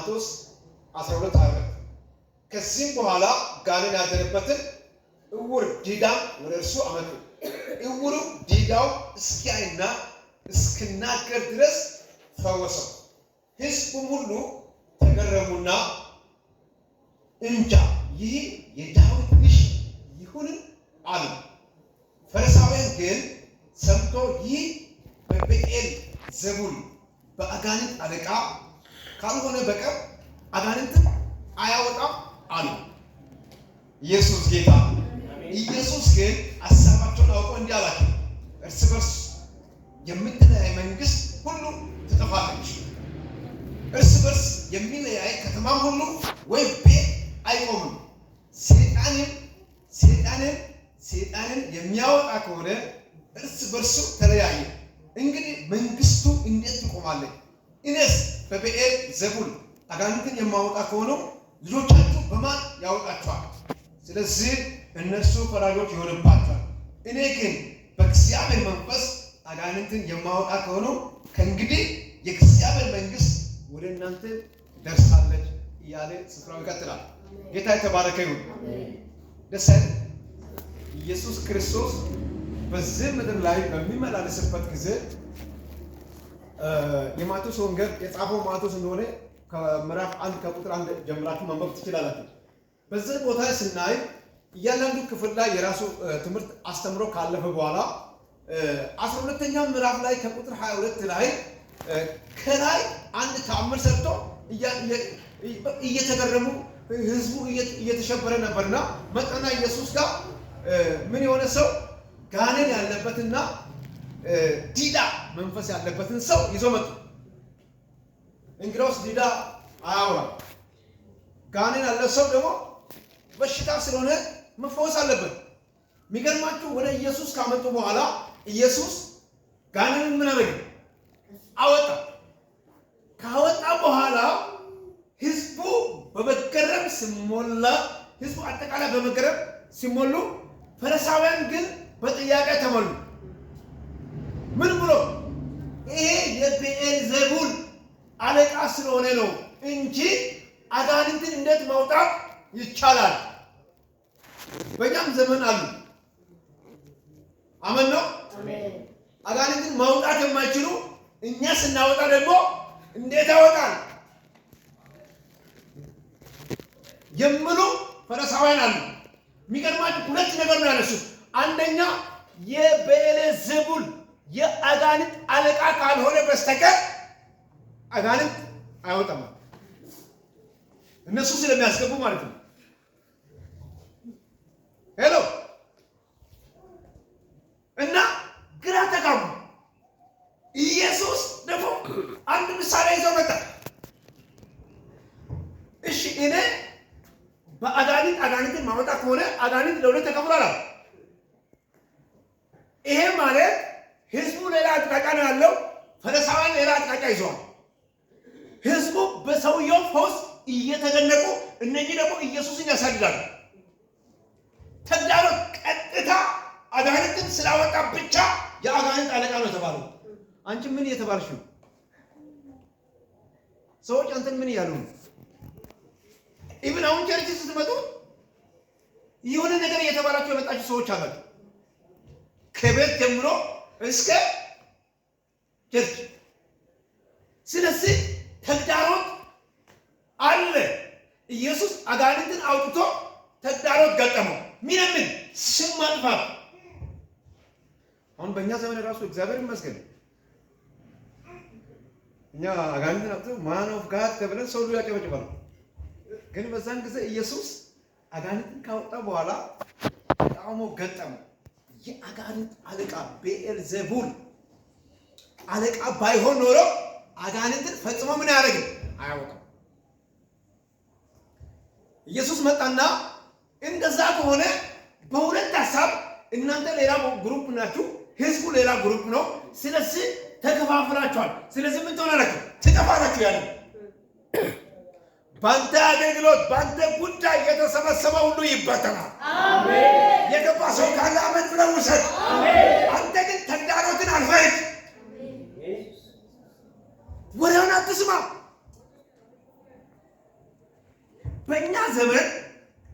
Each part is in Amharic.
ማቴዎስ 12:22። ከዚህም በኋላ ጋኔን ያደረበትን እውር ዲዳም ወደ እርሱ አመጡ። እውሩ ዲዳው እስኪያይና እስክናገር ድረስ ፈወሰው። ሕዝቡም ሁሉ ተገረሙና እንጃ ይህ የዳዊት ልጅ ይሁን አሉ። ፈሪሳውያን ግን ሰምቶ ይህ በብኤል ዘቡል በአጋንንት አለቃ ካልሆነ በቀር አጋንንትን አያወጣም አሉ። ኢየሱስ ጌታ። ኢየሱስ ግን ሀሳባቸውን አውቆ እንዲህ አላቸው፣ እርስ በርስ የምትለያይ መንግስት ሁሉ ትጠፋለች። እርስ በርስ የሚለያይ ከተማም ሁሉ ወይም ቤት አይቆምም። ሰይጣንን ሰይጣንን የሚያወጣ ከሆነ እርስ በርሱ ተለያየ። እንግዲህ መንግስቱ እንዴት ትቆማለች? እኔስ በብኤል ዘቡል አጋንንትን የማወጣ ከሆነ ልጆቻችሁ በማን ያወጣቸዋል? ስለዚህ እነርሱ ፈራጆች ይሆንባቸዋል። እኔ ግን በእግዚአብሔር መንፈስ አጋንንትን የማወጣ ከሆነ ከእንግዲህ የእግዚአብሔር መንግስት ወደ እናንተ ደርሳለች እያለ ስፍራው ይቀጥላል። ጌታ የተባረከ ይሁን። ደስ አይልም? ኢየሱስ ክርስቶስ በዚህ ምድር ላይ በሚመላለስበት ጊዜ የማቴዎስ ወንጌል የጻፈው ማቴዎስ እንደሆነ ከምዕራፍ 1 ከቁጥር 1 ጀምራችሁ ማንበብ ትችላላችሁ። በዚህ ቦታ ስናይ እያንዳንዱ ክፍል ላይ የራሱ ትምህርት አስተምሮ ካለፈ በኋላ 12ኛው ምዕራፍ ላይ ከቁጥር 22 ላይ ከላይ አንድ ተአምር ሰርቶ እየተገረሙ ህዝቡ እየተሸበረ ነበርና መጣና ኢየሱስ ጋር ምን የሆነ ሰው ጋኔን ያለበትና ዲዳ መንፈስ ያለበትን ሰው ይዞ መጡ። እንግዲያውስ ዲዳ አያወራም። ጋኔን ያለ ሰው ደግሞ በሽታ ስለሆነ መፈወስ አለበት። የሚገርማችሁ ወደ ኢየሱስ ካመጡ በኋላ ኢየሱስ ጋኔንን ምን አደረገ? አወጣ። ካወጣ በኋላ ህዝቡ በመገረም ሲሞላ፣ ህዝቡ አጠቃላይ በመገረም ሲሞሉ፣ ፈሪሳውያን ግን በጥያቄ ተሞሉ። ምን ብሎ? ይሄ የብኤልዜቡል አለቃ ስለሆነ ነው እንጂ አጋንንትን እንዴት ማውጣት ይቻላል? በእኛም ዘመን አሉ። አመን ነው። አጋንንትን ማውጣት የማይችሉ እኛ ስናወጣ ደግሞ እንዴት ያወጣል የሚሉ ፈሪሳውያን አሉ። የሚገርማችሁ ሁለት ነገር ነው ያነሱት። አንደኛ የብኤልዜቡል የአጋንንት አለቃ ካልሆነ በስተቀር አጋንንት አይወጣም። እነሱ ስለሚያስገቡ ማለት ነው። Hello፣ እና ግራ ተጋቡ። ኢየሱስ ደግሞ አንድ ምሳሌ ይዘው መጣ። እሺ እኔ በአጋንንት አጋንንትን ማወጣ ከሆነ አጋንንት ለሁለት ተከፍሏል። ይሄ ማለት ህዝቡ ሌላ አቅጣጫ ነው ያለው፣ ፈሪሳውያን ሌላ አቅጣጫ ይዘዋል። ህዝቡ በሰውየው ፈውስ እየተደነቁ፣ እነኚህ ደግሞ ኢየሱስን ያሳድዳሉ። ተግዳሮት ቀጥታ አጋንንትን ስላወጣ ብቻ የአጋንንት አለቃ ነው የተባለው። አንቺ ምን እየተባልሽ ነው? ሰዎች አንተን ምን እያሉ ነው? Even አሁን church ስትመጡ የሆነ ነገር እየተባላችሁ የመጣችሁ ሰዎች አላችሁ። ከቤት ጀምሮ እስከ church። ስለዚህ ተግዳሮት አለ። ኢየሱስ አጋንንትን አውጥቶ ተግዳሮት ገጠመው። ምን ስም ማጥፋት። አሁን በእኛ ዘመን ራሱ እግዚአብሔር ይመስገን እኛ አጋንንትን አውጥቶ man of God ተብለን ሰው ሁሉ ያጨበጭባል። ግን በዛን ጊዜ ኢየሱስ አጋንንትን ካወጣ በኋላ ተቃውሞ ገጠመው። የአጋንንት አለቃ ብኤልዜቡል አለቃ ባይሆን ኖሮ አጋንንትን ፈጽሞ ምን አያደርግም? አያወጣም። ኢየሱስ መጣና እንደዛ ከሆነ በሁለት ሀሳብ እናንተ ሌላ group ናችሁ፣ ህዝቡ ሌላ group ነው። ስለዚህ ተከፋፍላችኋል። ስለዚህ ምን ትሆናላችሁ? ትጠፋላችሁ። ያለ በአንተ አገልግሎት በአንተ ጉዳይ የተሰበሰበ ሁሉ ይበተናል። የገባ ሰው ካለ አመን ብለህ ውሰድ። አንተ ግን ተግዳሮትን አልፈህ ወሬውን አትስማ። በእኛ ዘመን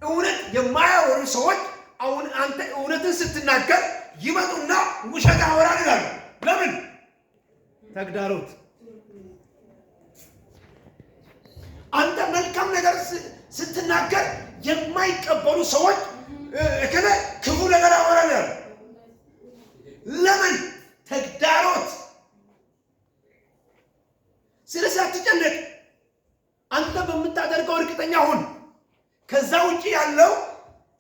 እውነት የማያወሩ ሰዎች አሁን አንተ እውነትን ስትናገር ይመጡና ውሸት ያወራል ይላሉ። ለምን? ተግዳሮት። አንተ መልካም ነገር ስትናገር የማይቀበሉ ሰዎች እከሌ ክፉ ነገር ያወራል ይላሉ። ለምን? ተግዳሮት። ስለዚህ አትጨነቅ። አንተ በምታደርገው እርግጠኛ ሁን። ከዛ ውጪ ያለው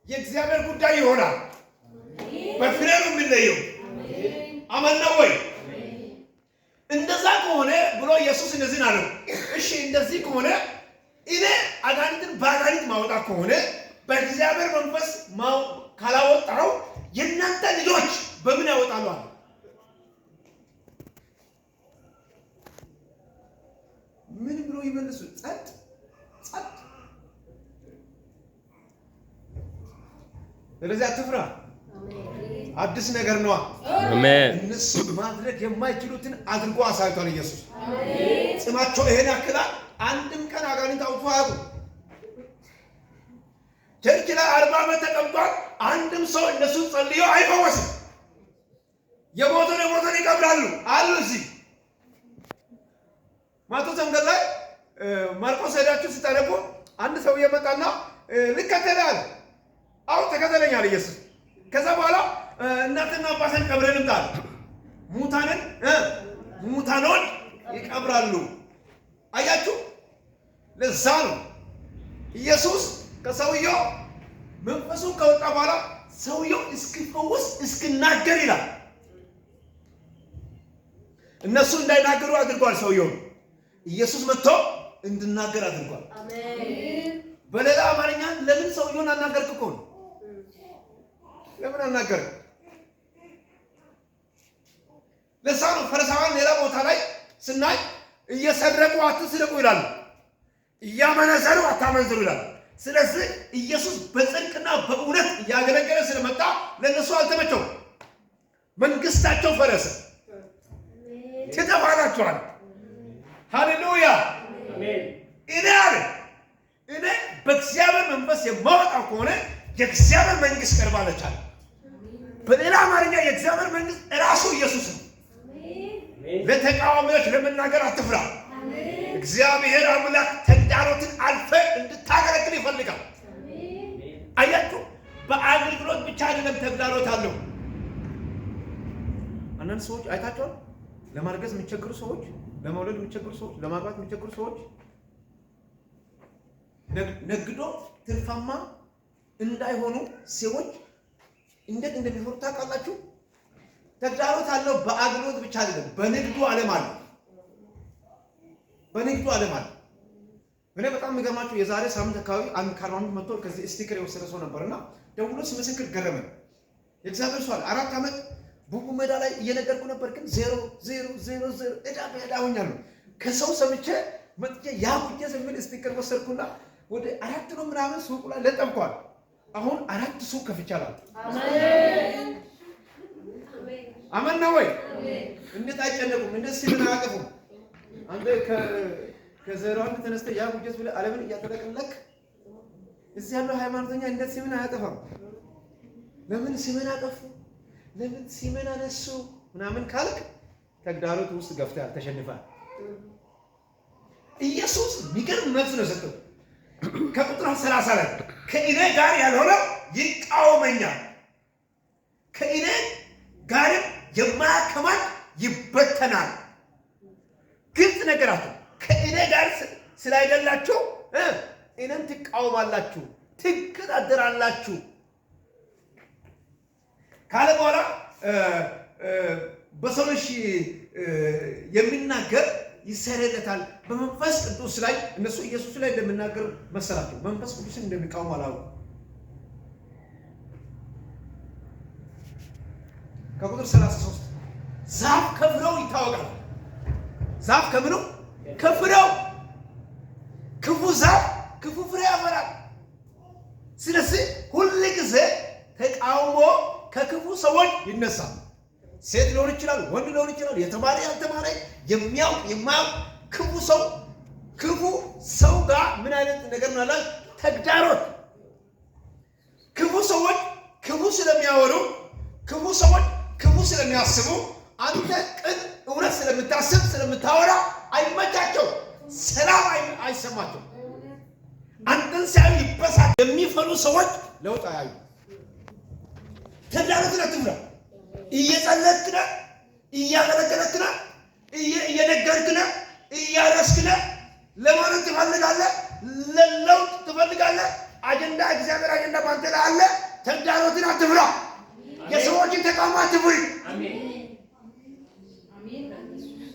የእግዚአብሔር ጉዳይ ይሆናል። በፍሬ ነው የሚለየው። አመን ነው ወይ? እንደዛ ከሆነ ብሎ ኢየሱስ እንደዚህ አለው። እሺ እንደዚህ ከሆነ እኔ አጋንንትን በአጋንንት ማውጣት ከሆነ በእግዚአብሔር መንፈስ ካላወጣው የእናንተ ልጆች በምን ያወጣሉ አለ። ምን ብሎ ይመልሱ? ጸጥ ጸጥ። ስለዚህ አትፍራ፣ አዲስ ነገር ነዋ። አሜን። እነሱ ማድረግ የማይችሉትን አድርጎ አሳይቷል ኢየሱስ። ጽማቸው ይሄን ያክላል። አንድም ቀን አጋንንት አውጥቶ አያውቁም። Church ላይ 40 ዓመት ተቀምጧል። አንድም ሰው እነሱ ጸልዮ አይፈወስም። የሞተን የሞተን ይቀብራሉ አሉ። እዚህ ማቴዎስ ወንጌል ላይ ማርቆስ ሄዳችሁ ስታነቡ አንድ ሰው እየመጣና ልከተልህ አለ። አዎ ተከተለኝ አለ ኢየሱስ። ከዛ በኋላ እናትና አባትን ቀብረን እንምጣ አለ። ሙታንን ሙታኖች ይቀብራሉ። አያችሁ፣ ለዛ ነው ኢየሱስ ከሰውየው መንፈሱ ከወጣ በኋላ ሰውየው እስኪፈወስ እስኪናገር ይላል። እነሱ እንዳይናገሩ አድርጓል። ሰውየው ኢየሱስ መጥቶ እንድናገር አድርጓል። በሌላ አማርኛ ለምን ሰውየውን አናገርክ እኮ ነው። ለምን አናገርክ? ለዛ ነው ፈሪሳውያን ሌላ ቦታ ላይ ስናይ እየሰረቁ አትስረቁ ይላሉ፣ እያመነዘሩ አታመንዝሩ ይላሉ። ስለዚህ ኢየሱስ በጽድቅና በእውነት እያገለገለ ስለመጣ ለእነሱ አልተመቸውም። መንግስታቸው ፈረሰ። ትጠፋላችኋል። ሃሌሉያ። እኔ አለ እኔ በእግዚአብሔር መንፈስ የማወጣው ከሆነ የእግዚአብሔር መንግስት ቀርባለች አለ። በሌላ አማርኛ የእግዚአብሔር መንግስት ራሱ ኢየሱስ ነው። ለተቃዋሚዎች ለመናገር አትፍራ። እግዚአብሔር አምላክ ተግዳሮትን አልፈ እንድታገለግል ይፈልጋል። አያችሁ፣ በአገልግሎት ብቻ አይደለም ተግዳሮት አለው። አንዳንድ ሰዎች አይታችኋል። ለማርገዝ የሚቸግሩ ሰዎች፣ ለመውለድ የሚቸግሩ ሰዎች፣ ለማግባት የሚቸግሩ ሰዎች ነግዶ ትርፋማ እንዳይሆኑ ሰዎች እንዴት እንደሚፈሩ ታውቃላችሁ? ተግዳሮት አለው። በአገልግሎት ብቻ አይደለም፣ በንግዱ ዓለም አለ። በንግዱ ዓለም አለ። እኔ በጣም የሚገርማችሁ የዛሬ ሳምንት አካባቢ አንድ ከአርባ ምንጭ መጥቶ ከዚህ sticker የወሰደ ሰው ነበርና ደውሎ ሲመሰክር ገረመኝ። የእግዚአብሔር ሰው አለ 4 ዓመት ቡቡ ሜዳ ላይ እየነገርኩ ነበር፣ ግን 0 0 0 0 ዕዳ በዕዳ ሆኛለሁ። ከሰው ሰምቼ መጥቼ ያ ጉጀ የሚል sticker ወሰድኩና ወደ 4 ነው ምናምን ሱቁ ላይ ለጠፍኳል። አሁን 4 ሱቅ ከፍቻለሁ። አመን ነው ወይ? እንዴት አይጨነቁም? እንዴት ሲምን አያቅፉም? አንተ ከዜሮ አንድ ተነስተህ ያ ጉጀት ብለህ ዓለምን እያጠለቀለክ እዚህ ያለው ሃይማኖተኛ እንዴት ሲምን አያጠፋም? ለምን ሲምን አጠፉ? ለምን ሲምን አነሱ? ምናምን ካልክ ተግዳሮት ውስጥ ገፍተሃል፣ ተሸንፈሃል። ኢየሱስ የሚገርም መልስ ነው የሰጠው። ከቁጥር 30 ላይ ከእኔ ጋር ያልሆነ ይቃወመኛል፣ ከእኔ ጋርም የማያከማች ይበተናል። ግልጽ ነገራችሁ። ከእኔ ጋር ስላይደላችሁ እኔን ትቃወማላችሁ፣ ትገዳደራላችሁ ካለ በኋላ በሰው ልጅ የሚናገር ይሰረለታል። በመንፈስ ቅዱስ ላይ እነሱ ኢየሱስ ላይ እንደሚናገር መሰላቸው። መንፈስ ቅዱስን እንደሚቃወሙ አላወቁም። ከቁጥር 33 ዛፍ ከፍሬው ይታወቃል። ዛፍ ከምኑ? ከፍሬው። ክፉ ዛፍ ክፉ ፍሬ ያፈራል። ስለዚህ ሁል ጊዜ ተቃውሞ ከክፉ ሰዎች ይነሳል። ሴት ሊሆን ይችላል፣ ወንድ ሊሆን ይችላል፣ የተማረ ያልተማረ፣ የሚያውቅ የማያውቅ፣ ክፉ ሰው ክፉ ሰው ጋር ምን አይነት ነገር ነው ያላት? ተግዳሮት። ክፉ ሰዎች ክፉ ስለሚያወሩ፣ ክፉ ሰዎች ክፉ ስለሚያስቡ፣ አንተ ቅን እውነት ስለምታስብ ስለምታወራ አይመቻቸው፣ ሰላም አይሰማቸው። አንተን ሲያዩ ይበሳል። የሚፈሩ ሰዎች ለውጥ አያዩ። ተግዳሮትን አትፍራ። እየጸለይክ ነህ፣ እያገለገልክ ነህ፣ እየነገርክ ነህ፣ እያረስክ ነህ። ለማለት ትፈልጋለህ፣ ለለውጥ ትፈልጋለህ። አጀንዳ እግዚአብሔር አጀንዳ ባንተ ላይ አለ። ተግዳሮትን አትፍራ። የሰዎችን ተቃውሞ አትፍሪ።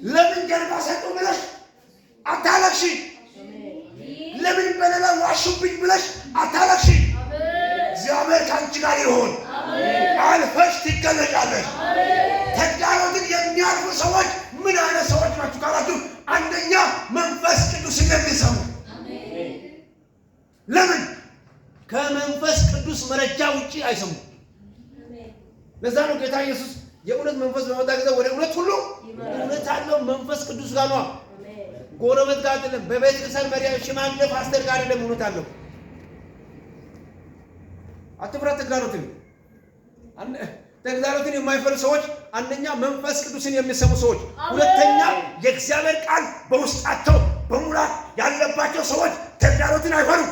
ለምን ጀርባ ሰጡ ብለሽ አታለቅሺ። ለምን በሌላ ዋሹብኝ ብለሽ አታለቅሺ። እግዚአብሔር ከአንቺ ጋር ይሁን። አልፈሽ ትገለጫለሽ። ተግዳሮትን የሚያልፉ ሰዎች ምን አይነት ሰዎች ናቸው ካላችሁ፣ አንደኛ መንፈስ ቅዱስን የሚሰሙ። ለምን ከመንፈስ ቅዱስ መረጃ ውጪ አይሰሙም። ለዛ ነው ጌታ ኢየሱስ የእውነት መንፈስ በመጣ ጊዜ ወደ እውነት ሁሉ እውነት አለው። መንፈስ ቅዱስ ጋር ነው፣ ጎረቤት ጋር አይደለም። በቤተ ክርስቲያን መሪ ሽማግሌ ፓስተር ጋር አይደለም። እውነት አለው። አትፍራ ተግዳሮትን። ተግዳሮትን የማይፈሩ ሰዎች አንደኛ መንፈስ ቅዱስን የሚሰሙ ሰዎች፣ ሁለተኛ የእግዚአብሔር ቃል በውስጣቸው በሙላት ያለባቸው ሰዎች ተግዳሮትን አይፈሩም።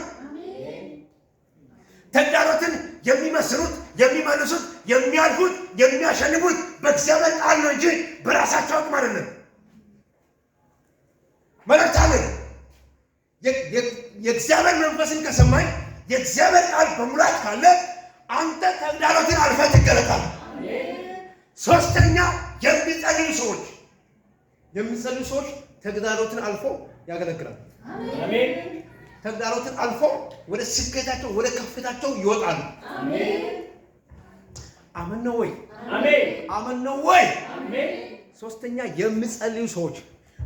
ተግዳሮትን የሚመስሉት፣ የሚመልሱት፣ የሚያልፉት፣ የሚያሸንፉት በእግዚአብሔር ቃል ነው እንጂ በራሳቸው አቅም አይደለም። መልእክት አለኝ። የእግዚአብሔር መንፈስን ከሰማኝ፣ የእግዚአብሔር ቃል በሙላት ካለ አንተ ተግዳሮትን አልፈህ ትገለጣለህ። ሶስተኛ የሚጸልዩ ሰዎች። የሚጸልዩ ሰዎች ተግዳሮትን አልፎ ያገለግላል። ተግዳሮትን አልፎ ወደ ስኬታቸው ወደ ከፍታቸው ይወጣሉ። አመን ነው ወይ? አመን ነው ወይ? ሶስተኛ የሚጸልዩ ሰዎች፣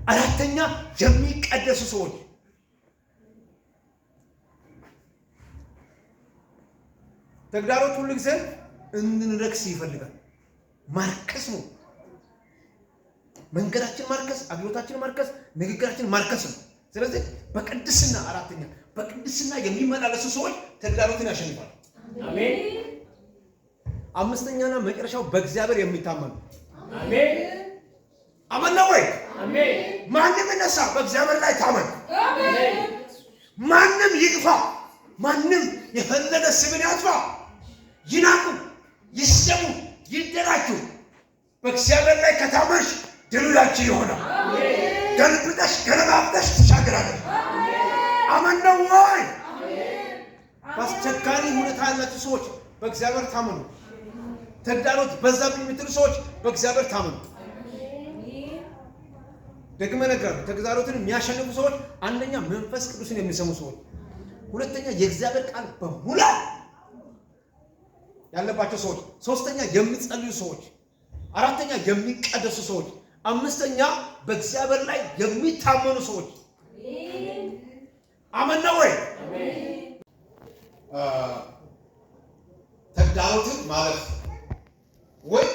አራተኛ የሚቀደሱ ሰዎች። ተግዳሮት ሁሉ ጊዜ እንድንረክስ ይፈልጋል። ማርከስ ነው መንገዳችን፣ ማርከስ አገልግሎታችን፣ ማርከስ ንግግራችን፣ ማርከስ ነው። ስለዚህ በቅድስና አራተኛ በቅድስና የሚመላለሱ ሰዎች ተግዳሮትን ያሸንፋሉ። አምስተኛና መጨረሻው በእግዚአብሔር የሚታመኑ። አመን ነው ወይ? ማንም ይነሳ በእግዚአብሔር ላይ ታመን። ማንም ይግፋ፣ ማንም የፈለገ ስምን ያጥፋ፣ ይናቁ፣ ይሰሙ፣ ይደራጁ፣ በእግዚአብሔር ላይ ከታመንሽ ድሉ ያንቺ ይሆናል። ገልብጠሽ ገለባብጠሽ ትሻገራለሽ። አመን ነው ወይ? በአስቸጋሪ ሁኔታ ያላችሁ ሰዎች በእግዚአብሔር ታመኑ። ተግዳሮት በዛብኝ የምትሉ ሰዎች በእግዚአብሔር ታመኑ። ደግመ እነግራለሁ፣ ተግዳሮትን የሚያሸንፉ ሰዎች አንደኛ መንፈስ ቅዱስን የሚሰሙ ሰዎች፣ ሁለተኛ የእግዚአብሔር ቃል በሙላት ያለባቸው ሰዎች፣ ሶስተኛ የሚጸልዩ ሰዎች፣ አራተኛ የሚቀደሱ ሰዎች፣ አምስተኛ በእግዚአብሔር ላይ የሚታመኑ ሰዎች። አመን ነው ወይ? ተግዳሮትን ማለፍ ወይ